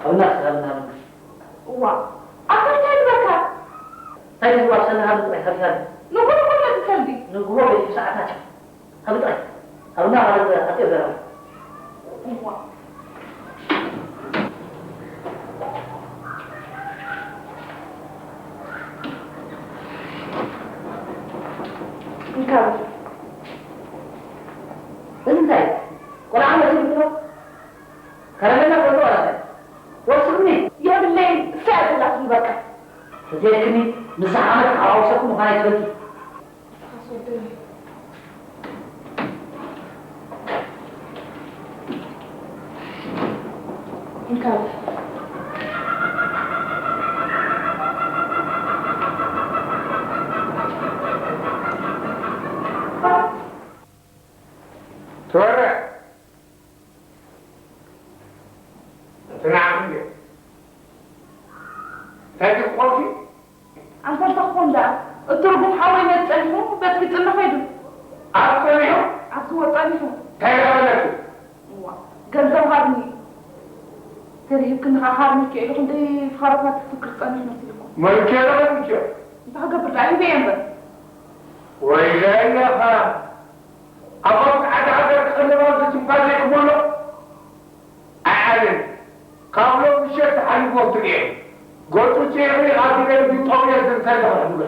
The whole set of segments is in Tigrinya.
ሃብና እስከ፣ ሃብና፣ ሃብና። እዋ፣ ኣታ እንታይ ዝበልካ? እንታይ ዝዋሰና ሃብና ጥራይ፣ ሃብና። ንጉሆ ኩሉ እቲ ሰልዲ። ንጉሆ ገዲፉ ሰዓታት እዩ። ሃብ ጥራይ። ሃብና ማለት ኣጥዮ ዘረባ። እዋ። እንካ በል። እዚ እንታይ? ቆልዓ መሲሉ ኣሎ? ከረሜላ ትበልዑ ዋላ እንታይ? ወስኽኒ። የብለይን፣ እሳ እያ ዘላትኒ በቃ። ተዘይክኒ፣ ምስ ዝሓመድ ሓዋውሰኩም ምዃን ኣይትፈልጡ። ንስኻስ ወደይ። እንካ። ትወርዕ። እቲ ንዓኺ ድዩ? እንታይ ድዩ ክኾንኪ? ኣንታ እንታይ ክኾን ደኣ? እቲ ርጉም ሓወይ መት ጸኒሑ፣ በቲ ክጽሊ ኸይዱ። ኣብ ጸኒሑ? ኣብ ዝወ ጸኒሑ። እንታይ ደኣ በለኪ? እዋ፣ ገንዘብ ሃብኒ። ተሪሂብክኒ ኸዓ ሃብኒ ኢልኪ ኢሉ ክንደይ ፋሮታት ክፍክር ጸኒሑ መሲልኩም። መልክዮ ዶ ኸይዱ? እንታይ ክገብር ደኣ? ሂበየ እምበር። ወይለይ ኢኻ። ኣብ ጻዕዳ ሃገር ክቕልብ ኣብዚ ትንፋስ ዘይክመሎ። ኣይዓልን። ካብ ሎም ምሸት ተሓሊፍዎ ትርእየ። ገጹ ጺዒ ኣብ ደንቢ ጠውየ ዝንታይ ዘኽሕድወ።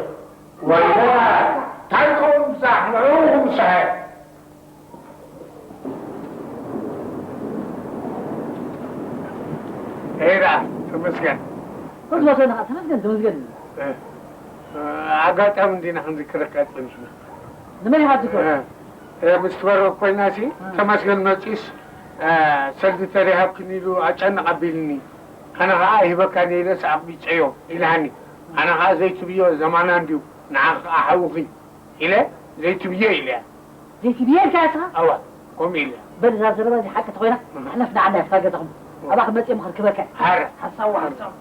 ወይላ፣ እንታይ ኮን ምሳሕ፣ ንዑ ምሳሕ። ኤራ፣ ተመስገን። ተመስገን፣ ተመስገን፣ ተመስገን። እ፣ ኣጋጣሚ እንዲና ክንዝክረካ ጸኒሕና። ንመን ኢኻ ትዝክሮ? እ፣ እ፣ ምስ ትበረኽ ኮይናሲ፣ እ። ተመስገን መጺስ፣ እ፣ ሰልዲ ተሪሃብክኒ ኢሉ ኣጨንቕ ኣቢልኒ። ኣነ ኸኣ ሂበካኒ ኢለስ ኣቕቢጸዮ ኢልሃኒ። ኣነ ኸኣ ዘይትብዮ ዘማና እንድዩ፣ ንዓኺ ኸኣ ሓውኺ ኢለ ዘይትብዮ ኢለያ። ዘይትብዮ ኢልካ ኢኻ? እዋ፣ ከምኡ ኢለያ። በል፣ እዛ ዘረባ እዚ ሓቂ ተኾይና፣ እህ። ሕለፍ ንዓና፣ ኣብታ ገዛኹም። እዋ። ኣባኺ መጺኦም ከርክበካ። ሃረ። ሓሳዊ፣ ሓሳዊ።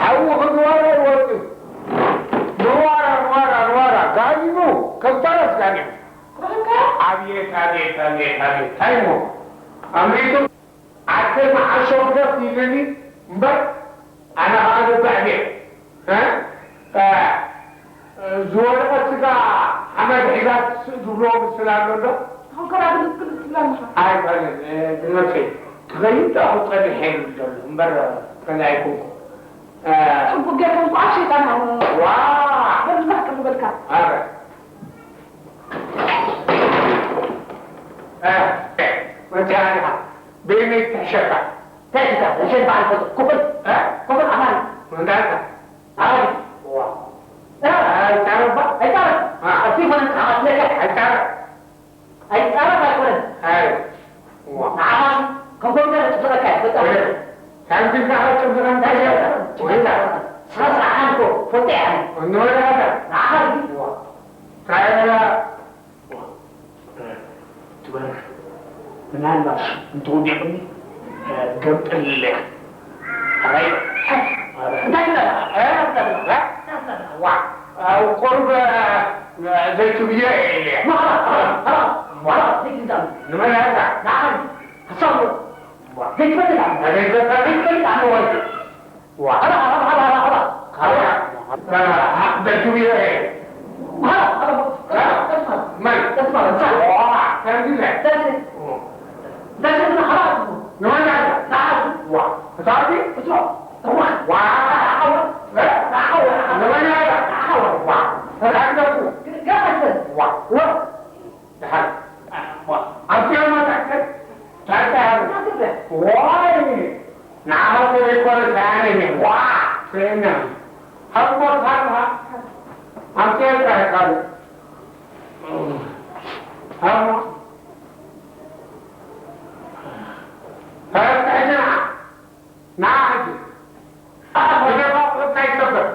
ሓዊ ክግባረ ይወጽእ። ንዋራ፣ ንዋራ፣ ንዋራ። ጋኒኑ፣ ከም ፈረስ ጋኒኑ። ኣቤት፣ ኣቤት፣ ኣቤት፣ ኣቤት። እንታይ እሞ? ኣምሪቱ። ዓርከይ መዓሾ ግደፍ ኢሉኒ እምበር፣ ኣነ ኸኣ ልብዕ ድየ? እ? እ፣ ዝወደቐት ስጋ ሓመድ ሒዛ ትስእ ዝብልዎ ምስላ ኣሎ ዶ? ኣሁን ከራ ግልጽ ግልጽ ትብላ ኣለኻ። ኣይኮነን፣ እ፣ ብነብሰይ ክኸይድ ደኣ ክጸንሕ እየ ዝብል ዘሎ እምበር፣ ከመይ ኣይኮንኩ። እ፣ ጽቡቅ ጌርካ እንኳ ሸይጣን ሃው። ዋ! በል፣ ብዛሕ ቅር ዝበልካ። ኣረ። እ፣ መጺኣ ኢኻ። በየነይ ትሕሸካ? እንታይ ኢልካ? እሸት በዓል ፈ-፣ ኩፍል? እ? ኩፍል ኣማን። እንታይ ኢልካ? ኣይ። ዋ። እ? ኣይጻረባ? ኣይጻረብ። እ። ኣብቲ ኮነ ተሓዋስለካ። ኣይጻረብ። ኣይጻረብ ኣይኮነን። ኣይ። ዋ። ንዓኻ ከም ኮምፒተር ክጽረካ እዩ። በቃ። ወደ። ሳንቲም ከኣ ክጽረካ እንታይ እንታይ ይሰርሕ? ይሰርሕ? ወደ። ስራ ስራሕን እኮ ፈልጠ እየ ኣነ። እንወዳዳ። ንዓኻ እዩ። ዋ። እንታይ ኢልካ? ዋ፣ እ፣ ትበርህ። ምናልባት እንተወዲቕኒ፣ እ፣ ገምጥል ኢለ። ኣራይ፣ ኣራይ። እንታይ ትብላ? እ፣ እንታይ ትብላ? እ? እንታይ ትብላ? ዋ፣ እ፣ ቁሩብ፣ እ፣ ዘይትብዮ ኢለ። ዋ፣ ዋ፣ ዋ፣ ዋ፣ ዘይትብላ። ንመን ኣታ? ንዓይ። ሓሳብ። ዋ። ዘይትፈልጥ ኣለ። ዘይትፈልጥ። ዘይትፈልጥ ኣለ ወይ? ዋ። ሃባ፣ ሃባ፣ ሃባ፣ ሃባ፣ ሃባ። ሃባ። ደርግብዮ እየ። ሃባ፣ ሃባ። ሃባ። መን? ሃባ። ዋ፣ ደርግብዮ። ደርግብዮ። ደርግብዮ፣ ሃባ። ንመን ኣለ? ንዓይ። ዋ። እታወቲ? እቶ። ዋ። ዋ። ንዓኻ። ንዓኻ። ንመን ኣለ? ንዓኻ። ዋ። ራግደኩ። ገ-፣ ገ-፣ ዋ። ዋ። ደሓን። ዋ፣ ኣብዚኣ ማታከል ታታ። ዋይ፣ ንዓኻ ዘይኮነ ሰኣነ። ዋ፣ ሰእና። ኣብ ቦታኻ። ኣብዚኣ ጥራይ ካልእ። ሃማ። ተረጋግዓ። ንዓ ሕጂ።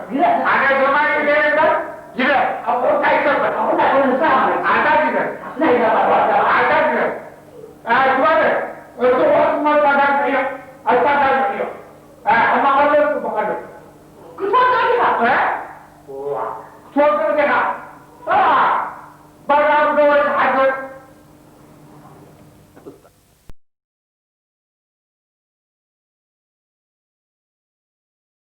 ግደፍ። ኣነ ሰማይ ግደፍ እምበር፣ ግደፍ። ኣታ ግደፍ። ኣታ ግደፍ። ኣታ ግደፍ። ኣታ ግደፍ። ኣታ ግደፍ። ኣታ